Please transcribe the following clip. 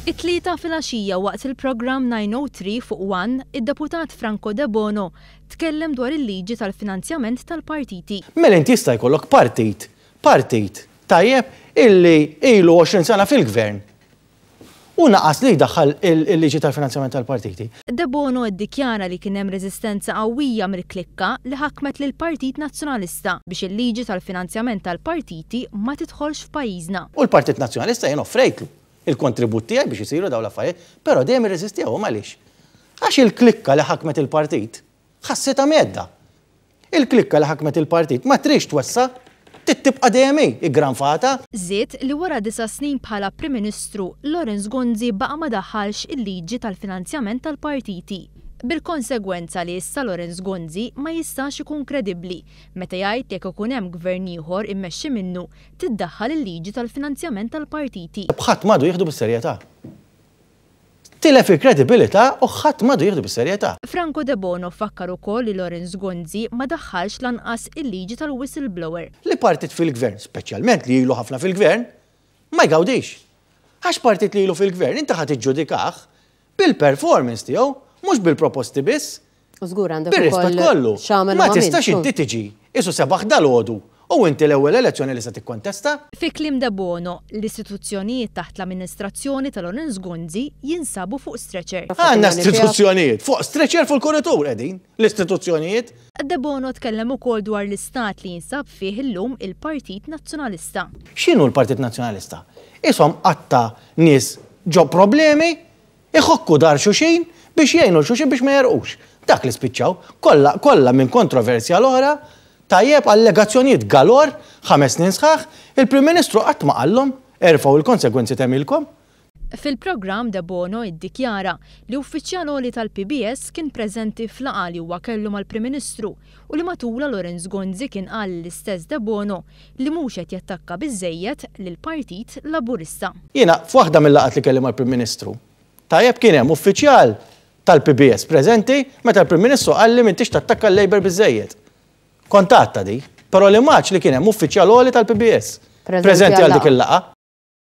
It-Tlieta filgħaxija waqt il-programm 903 fuq One, id-Deputat Franco Debono tkellem dwar il-liġi tal-finanzjament tal-partiti. Mela inti jista' jkollok partit, partit, tajjeb, illi ilu 20 sena fil-gvern u naqas li jdaħħal il-liġi tal-finanzjament tal-partiti. Debono iddikjara li kien hemm reżistenza qawwija mill-klikka li ħakmet lill-Partit Nazzjonalista biex il-liġi tal-finanzjament tal-partiti ma tidħolx f'pajjiżna. U l-Partit Nazzjonalista jien offrejtlu il-kontribut tiegħi biex isiru dawn l-affarijiet, però dejjem irreżistewhom għaliex? Għax il-klikka li ħakmet il-partit ħassitha mhedda. Il-klikka li ħakmet il-partit ma tridx twessa', trid tibqa' dejjem hi, iggranfata. Żied li wara disa' snin bħala Prim Ministru, Lawrence Gonzi baqa' ma daħħalx il-liġi tal-finanzjament tal-partiti. Bil-konsegwenza li issa Lawrence Gonzi ma jistax ikun kredibbli meta jgħid li jekk ikun hemm gvern ieħor immexxi minnu tiddaħħal il-liġi tal-finanzjament tal-partiti. Ħadd m'għadu jieħdu bis-serjetà. Tilef il-kredibilità u ħadd m'għadu jieħdu bis-serjetà. Franco Debono fakkar ukoll li Lawrence Gonzi ma daħħalx lanqas il-liġi tal-whistleblower. Li partit fil-gvern, speċjalment li ilu ħafna fil-gvern, ma jgawdix. Għax partit li ilu fil-gvern inti ħa tiġġudikah bil-performance tiegħu, mhux bil-proposti biss. U żgur għandek Bir-rispett ukoll kollu, x'għamel u ma ma tistax għamilx. inti tiġi qisu sebaħ dalgħodu u inti l-ewwel elezzjoni li se tikkontesta. Fi kliem Debono, l-istituzzjonijiet taħt l-amministrazzjoni ta' Lawrence Gonzi jinsabu fuq stretcher. Għandna istituzzjonijiet fuq stretcher fuq il-kuritur qegħdin l-istituzzjonijiet. Debono tkellem ukoll dwar l-istat li jinsab fih illum il-Partit Nazzjonalista. X'inhu l-Partit Nazzjonalista? Ishom qatta' nies ġo problemi Iħokku dar xulxin biex jgħinu 'l xulxin biex ma jegħrqux. Dak li spiċċaw. Kollha, kollha minn kontroversja għal oħra, tajjeb, allegazzjonijiet galore, ħames snin sħaħ, il-Prim Ministru qatt ma qallhom, erfgħu l-konsegwenzi t'għemilkom. Fil-programm Debono iddikjara li uffiċjal għoli tal-PBS kien preżenti f'laqgħa li huwa kellu mal-Prim Ministru u li matulha Lawrence Gonzi kien qal lill-istess Debono li mhux qed jattakka biżżejjed lill-Partit Laburista. Jiena f'waħda mil-laqgħat li kelli mal-Prim Ministru, tajjeb kien hemm uffiċjal tal-PBS preżenti meta l-Prim Ministru qalli m'intix tattakka l-Labour biżżejjed. Kont għadtha di, però li m'għadx li kien hemm uffiċjal għoli tal-PBS preżenti għal dik il-laqgħa.